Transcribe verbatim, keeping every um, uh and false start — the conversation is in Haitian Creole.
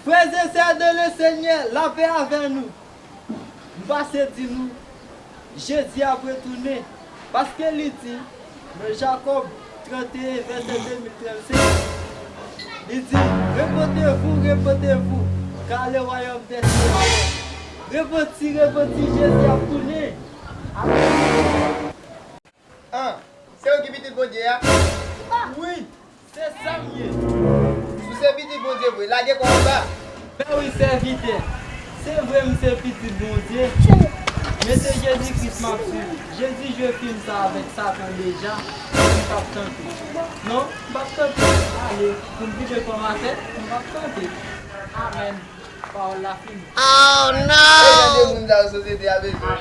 Frères et sœurs dans le Seigneur, lapè avè nou. M pase di nou, Jezi ap retounen, paske li di nan Jakòb trannteyen, vèsè de mil trannsenk, li di, repentez-vous, repentez-vous, car le royaume des cieux est proche. Repanti, repanti, Jezi ap tounen. Amen. An, se ou ki pitit Bondye a? Wi, se sa m ye. Si w se pitit Bondye vre, lage kò w anba. Mèwi sèvitè, se vre m se pitit Bondye, men se Jezi Kris m ap swiv. Jezi jwe fim sa avèk Satan deja, m p ap tante. Non, m p ap tante. Ale, pou m vide kò m atè, m p ap tante. Amèn. Pawòl la fini. E jan de moun sa yo sosyete a bezwen.